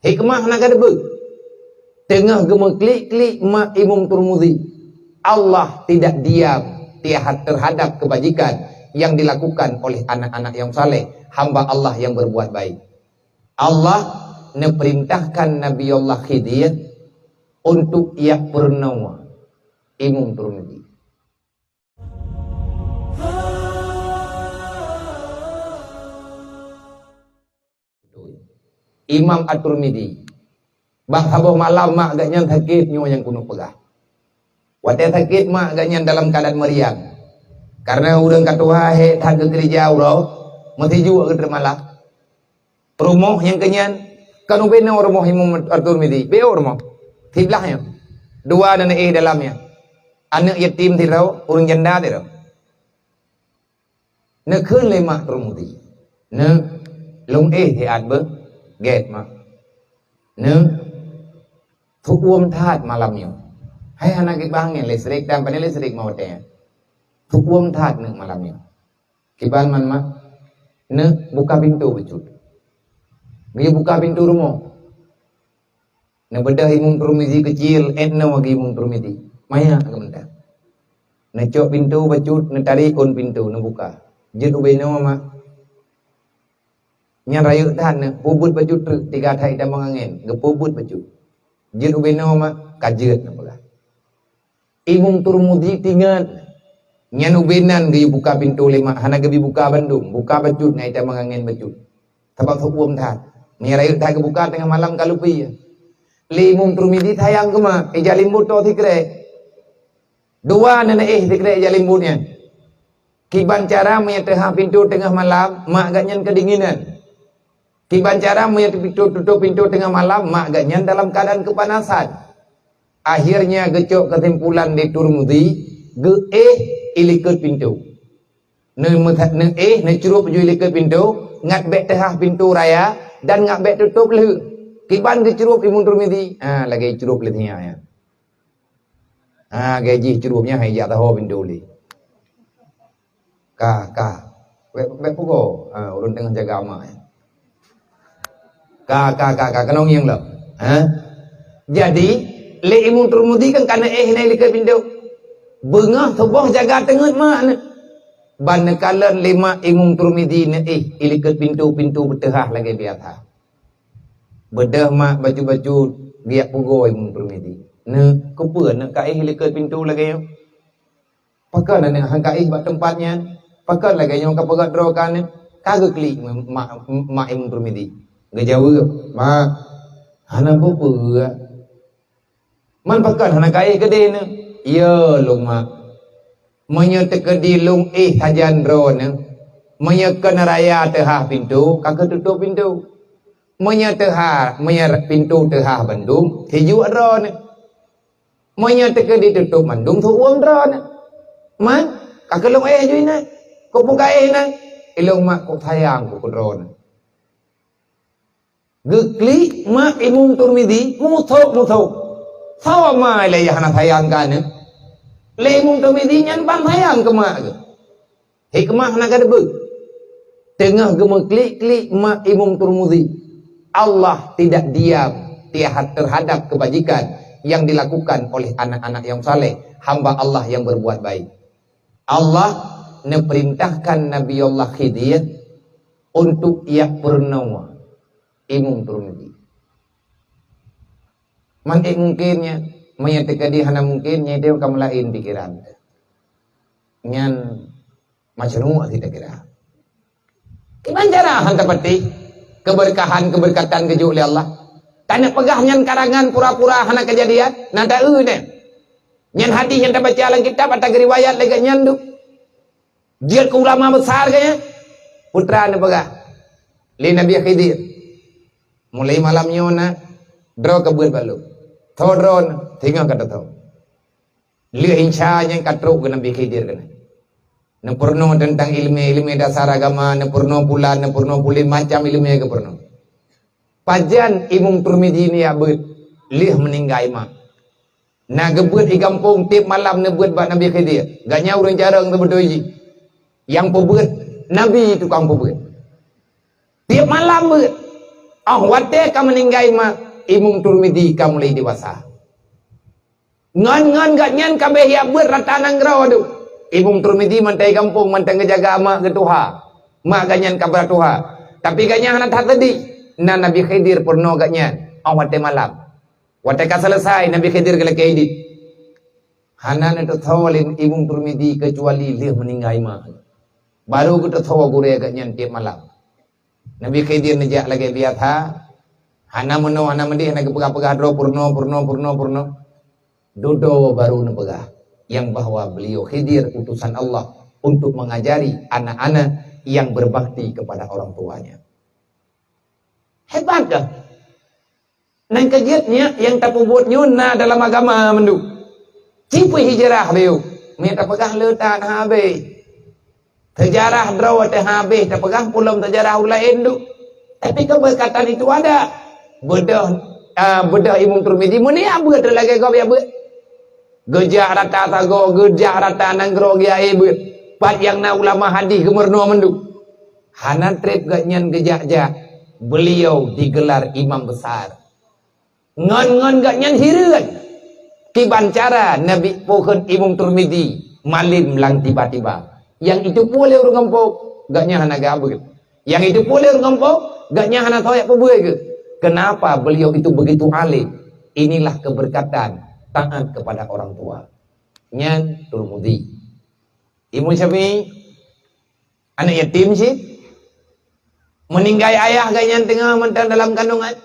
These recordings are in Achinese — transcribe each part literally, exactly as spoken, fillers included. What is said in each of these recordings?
Hikmah na gadeubeuk. Teungoh geumeuklik-klik mak Imum Turmuzi, Allah tidak diam tiha-, terhadap kebajikan yang dilakukan oleh anak-anak yang saleh, hamba Allah yang berbuat baik. Allah neupeurintahkan Nabi Allah Khidir untuk jak peurunoe Imum Turmizi. Imam At-Turmizi, bak saboh malam mak geuh nyan sakét nyoe nyang keuneuk peugah. Watée sakét mak geuh nyan dalam keuadaan meuriang, kareuna ureuëng ka tuha hék that geukeurija uroe, meusijuek geuteumala. Rumoh nyang keunyan kon ubé noe rumoh Imam At-Turmizi, beu rumoh siblah nyoe. Dua na éh dalam nyan. Aneuëk yatim sidroe, ureuëng janda sidroe. Neukheun lé mak Turmuzi, "Neuk, lôn éh siat beuh, gét mak. Neuk, seuuem that malam nyoe. Hai hana kiban angén listrik dan pane listrik mawatée. Seuuem that neuk malam nyoe." "Kiban man mak?" "Neuk buka pintoe bacut." Geubuka pintoe rumoh. Neubeudôh Imum Turmizi keucil, ék noe geuh Imum Turmizi. Maya geuh mantong. Neucok pintoe bacut, neutarék ôn pintoe, neubuka. "Jeuet ubé noe mak." Nyan rayeuk that neu, peubuet bacut treuk, tiga that itamong angén, geupeubuet bacut. "Jeuet ubé noe mak." "Ka jeuet," neupeugah. Imum Turmuzi teuingat, nyan ubé nan geuyue buka pintoe lé mak, hana geubi buka bandum, buka bacut ngon itamong angén bacut. Sabab seuuem that. Meunyo rayeuk that geubuka teungoh malam ka lupi. Lé Imum Turmizi sayang keu mak, ija limbot toe sikrek. Dua na éh sikrek ija limbot nyan. Kiban cara meunyo teuhah pintoe teungoh malam, mak geuh nyan keudinginan. Kiban cara meunyo pintoe, tutôp pintoe teungoh malam, mak geuh nyan dalam keuadaan keupanasan. Akhirnya geucok keusimpulan lé Turmuzi, geuéh ilikot pintoe. Neu-, neuéh, neucrôb ju ilikot pintoe, ngat bék teuhah pintoe raya dan ngat bék tutôp lheueh. Kiban geucrôb Imum Turmizi, ha, lagée crôb lé nyan. Ha, lagée jih crôb nyan hai jak taho pintoe lé. Ka, ka. Bék, bék pugoe. Ha, ureuëng teungoh jaga mak nyan. Ka, ka, ka, ka, keunong nyang lom. Ha? Jadi, lé Imum Turmuzi kan kana éh na ilikot pintoe. Beungoh suboh jaga teungeut mak neu. Ban neukalon lé mak Imum Turmizi neuéh ilikot pintoe, pintoe beuteuhah lagée biasa. Beudôh mak bacut-bacut, geujak pugoe Imum Turmizi. Neu, keupeue neu ka éh ilikot pintoe lagée nyoe? Pakon aneuk han ka éh bak teumpat nyan? Pakon lagée nyoe ka peugah droe keu aneuk? Ka geuklik mak, mak Imum Turmizi. Geujaweueb, "Mak, hana peue-peue." "Man pakon hana ka éh keudeh neu?" "Yo lôn mak. Meunyoe teukeudi lôn éh sajan droeneuh, meunyoe kon raya teuhah pintoe, ka keuh tutôp pintoe. Meunyoe teuhah, meunyoe pintoe teuhah bandum, sijuek droeneuh." Meunyoe teukeudi tutôp mandum seuuem droeneuh. "Man, ka keuh lôn éh ju inan. Keupeue ka éh inan?" "Ilôn mak kok sayang kok keu droeneuh." Geuklik mak Imum Turmizi, musôk-musôk. Soe ma lé nyang hana sayang keu aneuk? Lé Imum Turmizi nyan ban sayang keu mak geuh. Hikmah na gadeubeuk. Teungoh geumeuklik-klik mak Imum Turmuzi, Allah tidak diam tiha-, terhadap kebajikan yang dilakukan oleh anak-anak yang saleh, hamba Allah yang berbuat baik. Allah neupeurintahkan Nabi Allah Khidir untuk jak peurunoe Imum Turmizi. Man ék mungken nyan, meunyoe teukeudi hana mungken, nyan itu ka meulaén pikeran. Nyan macam nu sih kira. Kiban cara han tapatéh keubeurkahan-keubeurkatan geujok lé Allah. Taneuk peugah nyan karangan pura-pura hana keujadian, na taeu nyan. Nyan hadih nyang tabaca lam kitab ata geuriwayat lagée nyan duek. Jeuet keu ulama besar geuh nyan. Putra neupeugah lé Nabi Khidir, "Mulai malam nyoe na droe ka beuet bak lôn. Tho droe singoh ka tatho." Lheueh Isya nyan ka trok keu Nabi Khidir keunan. Neupeurunoe teuntang iéleumé-iéleumé dasar agama, neupeurunoe pulan, neupeurunoe pulen, macam iéleumé geupeurunoe. Pajan Imum Turmizi nyan beuet lheueh meuninggai mak. Na geubeuet di gampông tieb malam neubeuet bak Nabi Khidir. Gobnyan ureuëng carông seubeutôi jih. Nyang peubeuet, Nabi tukang peubeuet. Tieb malam beuet. Óh watée ka meuninggai mak, Imum Turmidi ka mulai dewasa. Ngon-ngon gobnyan ka abéh jak beuet rata nanggroe dum. Imum Turmidi mantong gampông, mantong geujaga mak geutuha. Mak gobnyan ka brat tuha. Tapi gobnyan hana that seudik. Na Nabi Khidir peurunoe gobnyan óh watée malam. Watée ka seuleusai, Nabi Khidir geulakée idit. Hana neuteusoe lé Imum Turmidi keucuali lheueh meuninggai mak. Barô geuteusoe gurée gobnyan tieb malam. Nabi Khidir neujak lagée biasa, hana meunoe, hana meudeh, hana geupeugah-peugah droe, peurunoe, peurunoe, peurunoe, peurunoe. Dudoe barô neupeugah nyang bahwa beliau Khidir utusan Allah untuk mengajari anak-anak yang berbakti kepada orang tuanya. Hebat kan? Nyang keujeuet nyan nyang tapeubuet nyoe na dalam agama mandum. Cit pih hijrah beu, meuiyak tapeugah le that habéh. Seujarah droe teuh habéh tapeugah, peulom seujarah ureuëng laén dum. Tapi keubeureukatan itu ada. Beudôh, ah, beudôh Imum Turmidi meunyoe beuet lagée gob ya beuet. Geujak rata sagoe, geujak rata nanggroe geujak beuet. Pat nyang na ulama hadih geumeurunoe mandum. Hana treb gobnyan geujak-jak, beliau digelar imam besar. Ngon-ngon gobnyan hireuen, kiban cara Nabi pohon Imum Turmidi malem lam tiba-tiba. Nyang itu pue lé ureuëng gampông, gobnyan hana geuabeuet. Nyang itu pue lé ureuëng gampông, gobnyan hana soyak peubuet geuh. Kenapa beliau itu begitu alim? Inilah keberkatan taat kepada orang tua. Nyan Turmudi. Imum Syafi'i, aneuëk yatim cit. Meuninggai ayah gobnyan teungoh mantong dalam kandungan.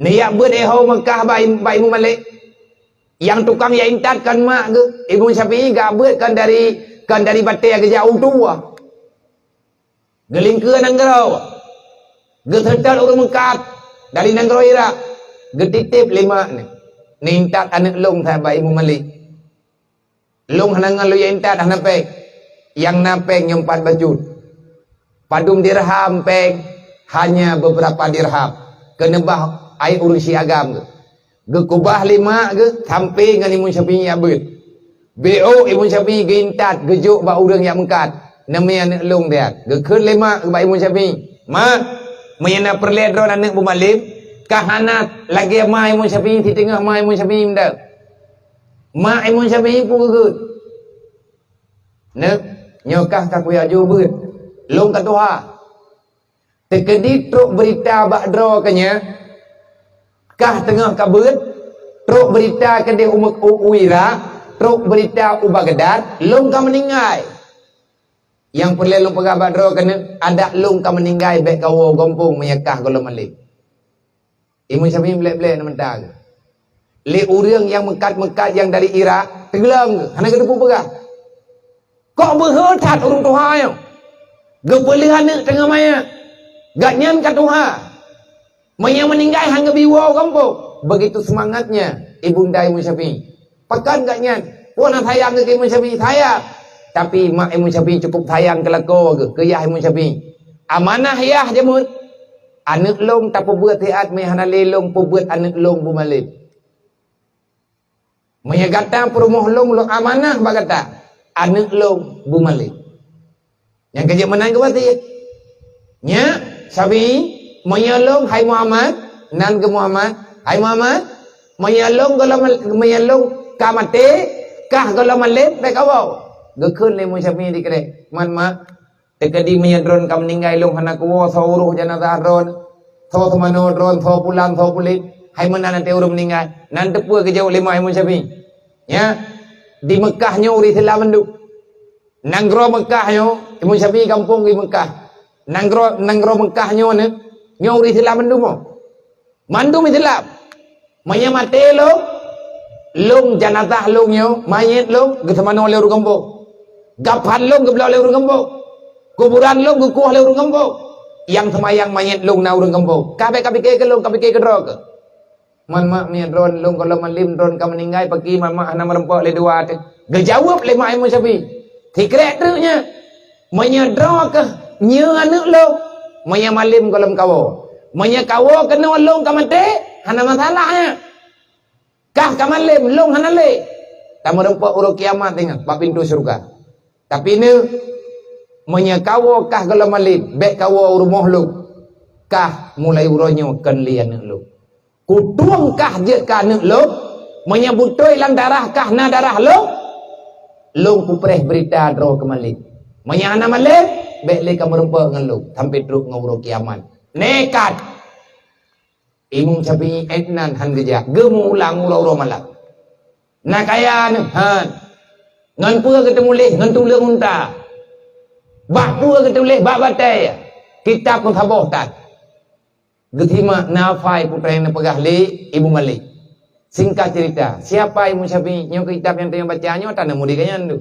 Neujak beuet éh ho Meukah bak Im-, bak Imum Malik. Nyang tukang jak intat kon mak geuh, Imum Syafi'i geubeuet kon dari, kon dari batée geujak u tuwoe. Geulingkeue nanggroe. Geuseutôt ureuëng meukat dari nanggroe Irak. Geutitép lé mak nyan. Neuintat aneuëk lôn that bak Imum Malik. Lôn hana ngon lôn jak intat hana péng. Nyang na péng nyoe pat bacut. Padum dirham péng, hanya beberapa dirham. Keuneubah ayat ureuëng si agam geuh. Geukubah lé mak geuh sampoe ngon Imum Syafi'i jak beuet. Beu Imum Syafi'i geuintat geujok bak ureuëng jak meukat. Neumé aneuëk lôn that. Geukheun lé mak bak Imum Syafi'i, "Mak, meunyoe na peureulée droe aneuëk beumalem, ka hana lagée ma Imum Syafi'i, siteungoh ma Imum Syafi'i mantong." Mak Imum Syafi'i peue geukheun? Neuk, nyoe kah ka kuyak jôh beuet. Lôn ka tuha. Teukeudi trok beurita bak droe keu nyan, kah teungoh ka beuet, trok beurita keudeh u, u, u Irak, trok beurita u Baghdad, lôn ka meuninggai. Nyang peureulée lôn peugah bak droe keuneuk, adak lôn ka meuninggai bék kawoe gampông meunyoe kah gohlom malem. Imum Syafi'i blek-blek na meuta geuh. Lé ureuëng nyang meukat-meukat nyang dari Irak, teugleng geuh, hana geuteupeue peugah. Kok beuhe that ureuëng tuha nyoe? Geupeuleueh aneuëk teungoh manyak. Gobnyan ka tuha. Meunyoe meuninggai han geubi woe u gampông. Begitu seumangatnya ibunda Imum Syafi'i. Pakon gobnyan? Peue na sayang keu Imum Syafi'i? Sayang. Tapi mak Imum Syafi'i cukup sayang keu lakoe geuh, keu yah Imum Syafi'i. Amanah yah jameun. Aneuëk lôn tapeubuet siat, meuhana lé lôn peubuet aneuëk lôn beumalem. Meunyoe gata peurumoh lôn, lôn amanah bak gata, aneuëk lôn beumalem. Nyang keujeuet meunan geuwasiet. Nyak, Syafi'i, meunyoe lôn, hai Muhammad, nan keu Muhammad, hai Muhammad, meunyoe lôn gohlom, meunyoe lôn ka maté, kah gohlom malem, bék kawoe. Geukheun lé Imum Syafi'i dikeue, "Man, mak, teukeudi meunyoe droen ka meuninggai lôn hana kuwoe, soe urôh jeunazah droen, soe seumanoe droen, soe pulan, soe pulen, hai meunan até ureuëng meuninggai." Nan teupeue geujaweueb lé mak Imum Syafi'i. Nyak, di Meukah nyoe ureuëng Islam mandum. Nanggroe Meukah nyoe, Imum Syafi'i gampông di Meukah. Nanggroe, nanggroe Meukah nyoe neu, nyoe ureuëng Islam mandum. Mandum Islam. Meunyoe maté lôn, lôn jeunazah lôn nyoe, manyét lôn geuseumanoe lé ureuëng gampông. Gaphan lôn geubloe lé ureuëng gampông. Kuburan lôn geukueh lé ureuëng gampông. Nyang seumayang manyét lôn na ureuëng gampông. Ka bék ka pike keu lôn, ka pike keu droe keuh. Man mak, meunyoe droen lôn gohlom malem, droen ka meuninggai, pakri man mak hana meureumpok lé dua teuh? Geujaweueb lé mak Imum Syafi'i. Sikrek treuk nyan. Meunyoe droe keuh nyoe aneuëk lôn, meunyoe malem gohlom kawoe. Meunyoe kawoe keunoe lôn ka maté, hana masalah nyan. Kah ka malem, lôn hana lé. Tameureumpok uroe kiamat ingat bak pintoe syeuruga. Tapi neu, meunyoe kawoe kah gohlom malem, bék kawoe u rumoh lôn. Kah mulai uroe nyoe kon lé aneuk lôn. Kutueng kah jeuet keu aneuk lôn, meunyoe beutôi lam darah kah na darah lôn, lôn kupreh beurita droe keu malém. Meunyoe hana malém, bék lé kameureumpok ngon lôn sampoe trok ngon uroe kiamat. Nekat! Imum Syafi'i ék nan han geujak, geumulang uroe-uroe malam. Na kaya neuh han. Ngon peue geuteumuléh? Ngon tuleueng unta. Bak peue geutuléh? Bak batée. Kitab meusaboh that. Geusimak na fai peue nyang neupeugah lé Ibu Malik. Singkat cerita, siapa Imam Syafi'i? Nyoe kitab nyang tanyoe baca nyoe, tanyoe murit gobnyan tu.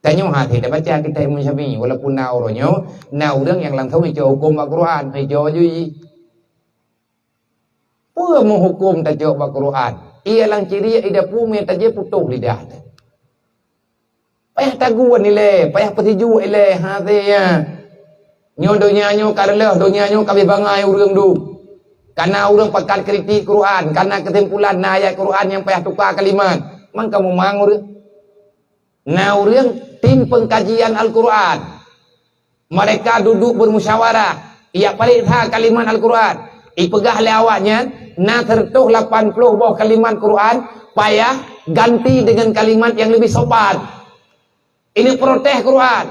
Tanyoe hase tabaca kitab Imam Syafi'i, walaupun na uroe nyoe na ureuëng nyang langsung icok huköm bak Quran, icok ju jih. Peue meuhuköm tacok bak Quran? Iya lam ciriek ida pumé tajé putôh lidah teuh. Payah taguan ilée, payah peusijuek ilée, hase nyan. Nyoe donya nyoe ka reuloh, donya nyoe ka abéh bangai ureuëng dum. Kana ureuëng pakat kritik Quran, kana keusimpulan na ayat Quran nyang payah tuka kalimat. Man kamoe mang ureuëng. Na ureuëng tim pengkajian Al-Quran. Mereka duduk bermusyawarah, yak pareksa kalimat Al-Quran. Ipeugah lé awaknyan, na seratus lapan puluh boh kalimat Quran payah ganti dengan kalimat yang lebih sopan. Ini protes Quran.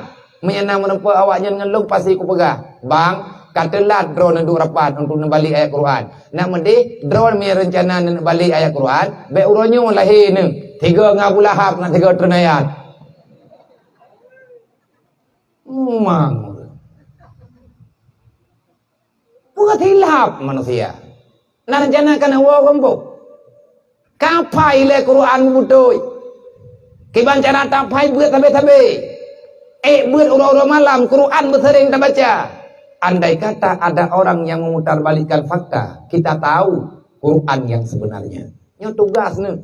Meunyoe na meurumpok awaknyan ngon lôn, pasti kupeugah, "Bang, ka teulat droe neuduek rapat untuk neubalik ayat Quran. Nak meudeh, droe meunyoe reuncana neubalik ayat Quran, bék uroe nyoe lahé neuh, tiga ngon Abu Lahab, ngon tiga treun ayat." Memang. Buat hilap manusia. Nah, rencana kan Allah gempok. Kapai lé Quran beutôi. Kiban cara tapai buat sabe-sabe. Eh, buat uroe-uroe malam Quran beusering tabaca. Andai kata ada orang yang memutarbalikkan fakta, kita tahu Quran yang sebenarnya. Nyoe tugas neuh.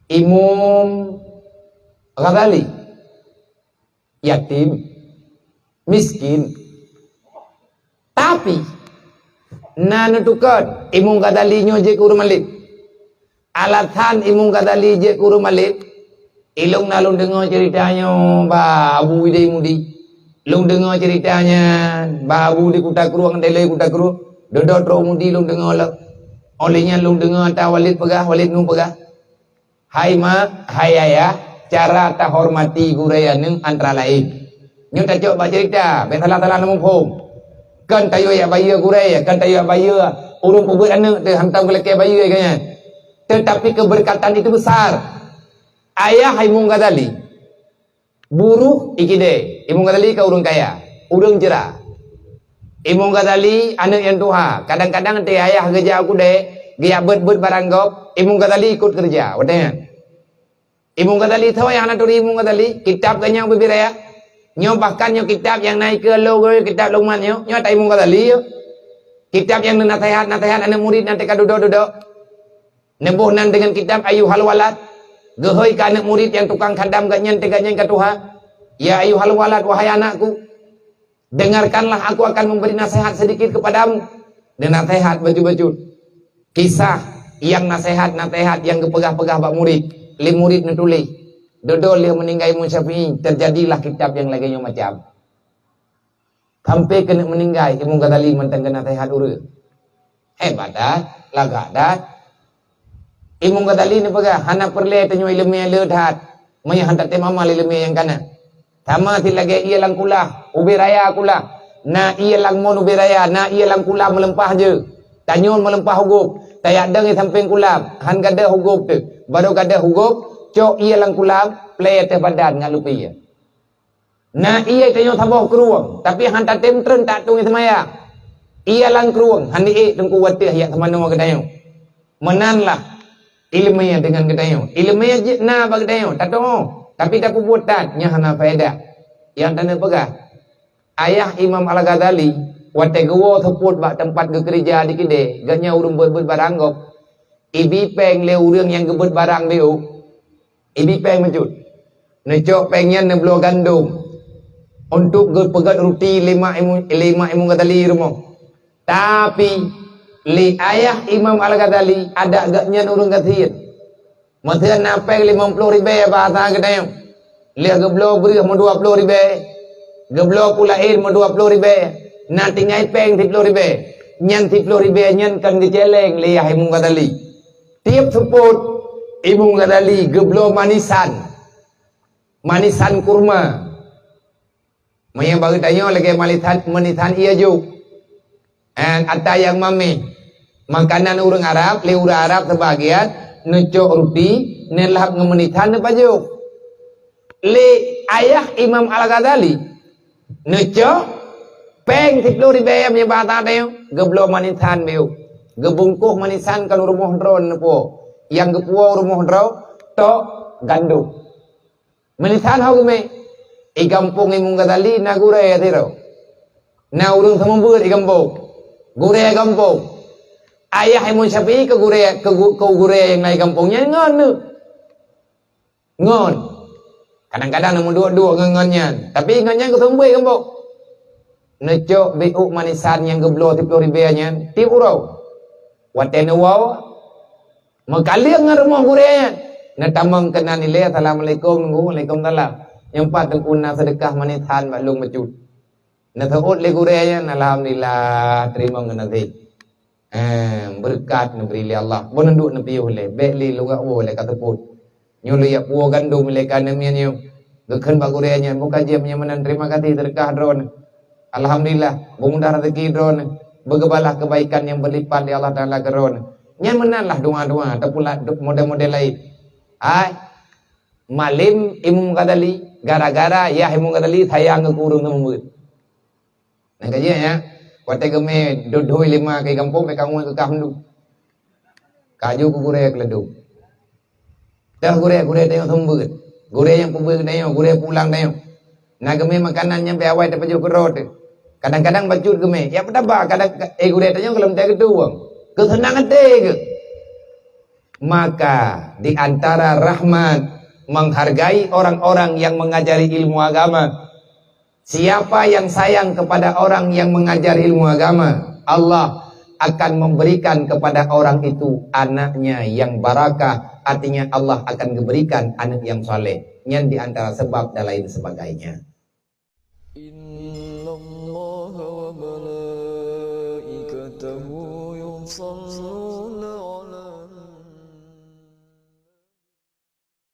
Imam Ghazali yatim, miskin. Tapi, na neutukon Imam Ghazali nyoe jeuet keu ureuëng malém. Alasan Imam Ghazali jeuet keu ureuëng malém, ilôn na lôn deungoe ceurita nyoe bak Abu Idai Mudi. Lôn deungoe ceurita nyan bak Abu di Kuta Krueng, Delai Kuta Krueng. Dudoe trok Mudi lôn deungoe lom. Óh lheueh nyan lôn deungoe ata Walid peugah, Walid Nu peugah. Hai mak, hai ayah, cara tahormati gurée aneuëk antara laén. Nyoe tacok bak ceurita, bék salah-salah neumuphom. Kon tayue jak bayeue gurée, kon tayue jak bayeue ureuëng peubuet aneuëk teuh hantom geulakée bayeue geuh nyan. Tetapi keberkatan itu besar. Ayah Imam Ghazali, buruh ikidée, Imam Ghazali ka ureuëng kaya, ureuëng jra. Imam Ghazali aneuëk nyang tuha, kadang-kadang teuh ayah geujak u keudée, geujak beuet-beuet barang gob, Imam Ghazali ikot keureuja, watée nyan. Imam Ghazali, soe nyang hana turi Imam Ghazali? Kitab geuh nyan ubit-ubit raya. Nyoe bahkan nyoe kitab nyang na ikeue lôn, kitab Luqman nyoe, nyoe ata Imam Ghazali nyoe. Kitab nyang neunaseuhat-naseuhat aneuëk murit nyang teuka dudoe-dudoe. Neuboh nan deungon kitab Ayyuhal Walad, geuhôi keu aneuëk murit nyang tukang khadam gobnyan teuh gobnyan ka tuha, "Ya ayyuhal walad, wahai anakku, dengarkanlah aku akan memberi nasihat sedikit kepadamu." Neunaseuhat bacut-bacut. Kisah nyang naseuhat-naseuhat nyang geupeugah-peugah bak murit, lé murit neutuléh. Dudoe lheueh meuninggai Imam Syafi'i, teujadilah kitab nyang lagée nyoe macam. Sampai keuneuk meuninggai, Imam Ghazali mantong geunaseuhat ureuëng. Hebat that, lagak that. Imam Ghazali neupeugah, hana peureulée tanyoe iéleumé le that, meunyoe han tatem amal iéleumé nyang kana. Sama sit lagée ié lam kulah, ubé raya kulah. Na ié lam mon ubé raya, na ié lam kulah meuleumpah jeuet. Tanyoe meuleumpah u gob, tayak dong di sampéng kulah, han gadôh u gob teuh. Barô gadôh u gob, cok ié lam kulah, plée ateueh badan ngat lupi ié. Na ié tanyoe saboh krueng, tapi han tatem treun tak tueng seumayang. Ié lam krueng, han diék teungku watée yak seumanoe geutanyoe. Meunan lah iéleumé deungon geutanyoe. Iéleumé jeuet na bak geutanyoe, tateuoh, tapi tapeubuet that, nyan hana faedah. Nyang taneuk peugah, ayah Imam Al-Ghazali, watée geuwoe seupôt bak teumpat geukeureuja di keudée, gobnyan ureuëng beuet-beuet barang gob, ibi péng lé ureuëng nyang geubeuet barang B O. Ibi péng meucut. Neucok péng nyan neubloe gandom untuk geupeugét ruti lé mak Imu-, lé mak Imam Ghazali rumoh. Tapi, lé ayah Imam Al-Ghazali, adak gobnyan ureuëng gasien. Meuteun na péng limong ploh ribée bahasa geutanyoe. Lheueh geubloe breueh meudua ploh ribée, geubloe peue laén meudua ploh ribée. Na tinggai péng siploh ribèe. Nyang siploh ribèe nyan kan geuceleng lé Yah Imam Ghazali. Tiep seupôt Imam Ghazali geubloe manisan. Manisan kurma. Meunyoe bak geutanyoe lagèe manisan, manisan ié jok. Eh, ata nyang mamèh. Makanan ureueng Arab, lé ureueng Arab seubagian neucok ruti, neulhab ngon manisan neupajoh. Lé ayah Imam Al-Ghazali, neucok péng siploh ribèe meunyoe bak ata tanyoe, geubloe manisan beu. Geubungkôh manisan ka u rumoh droe neupuwoe. Nyang geupuwoe u rumoh droe, tok gandom. Meunyoe ho geumè, i gampông Imam Ghazali na gurèe sidroe. Na ureueng seumeubeuet i gampông. Gurèe gampông. Ayah Imam Syafi'i keu gurèe, keu gu-, keu gurèe nyang na i gampông nyan ngon neu-, ngon. Kadang-kadang na meuduek-duek ngon, ngon nyan. Tapi ngon nyan geuseumeubeuet i gampông. Neucok biôk manisan nyang geubloe siploh ribèe nyan, tiep uroe. Watèe neuwoe, meukaleueng ngon rumoh gurèe nyan. Neutamong keunan ilèe, "Assalamualaikum, Teungku." "Waalaikumsalam." "Nyoe pat Teungku na seudeukah manisan bak lôn bacut." Neuseuôt lé gurèe nyan, "Alhamdulillah, teurimong geunaséh. Eh, beureukat neubri lé Allah." Beuneuduk neupiôh lé, bèk lé lôn gak woe lé ka seupôt. Nyoe lôn jak puwoe gandom ilèe ka namiet nyoe. Geukheun bak gurèe nyan, "Bukon jeuem nyoe meunan, terima kasih seudeukah droeneuh. Alhamdulillah, beumudah raseuki droeneuh, beugeubalah keubaikan nyang beurlipat lé Allah Taala keu droeneuh." Nyan meunan lah doa-doa ataupun lah do-, model-model laén. Hai, malem Imam Ghazali, gara-gara Yah Imam Ghazali sayang keu ureueng seumeubeuet. Nah, ka jeuet nyan, watèe geumè dodoi lima keu gampông, bèk ka ngon keu kah mandum. Ka ju keu gurèe keuleudong. Teuh gurèe, gurèe tanyoe seumeubeuet. Gurèe nyang peubeuet tanyoe, gurèe pulang tanyoe. Na geumè makanan nyang bèk awai tapajoh keudroe teuh. Kadang-kadang bacut geumè. Ya peutaba, kadang, eh, gurèe tanyoe gohlom teuh geutueng. Keuseunang até geuh. Maka di antara rahmat menghargai orang-orang yang mengajari ilmu agama. Siapa yang sayang kepada orang yang mengajar ilmu agama, Allah akan memberikan kepada orang itu anaknya yang barakah, artinya Allah akan diberikan anak yang saleh. Nyan di antara sebab dan lain sebagainya.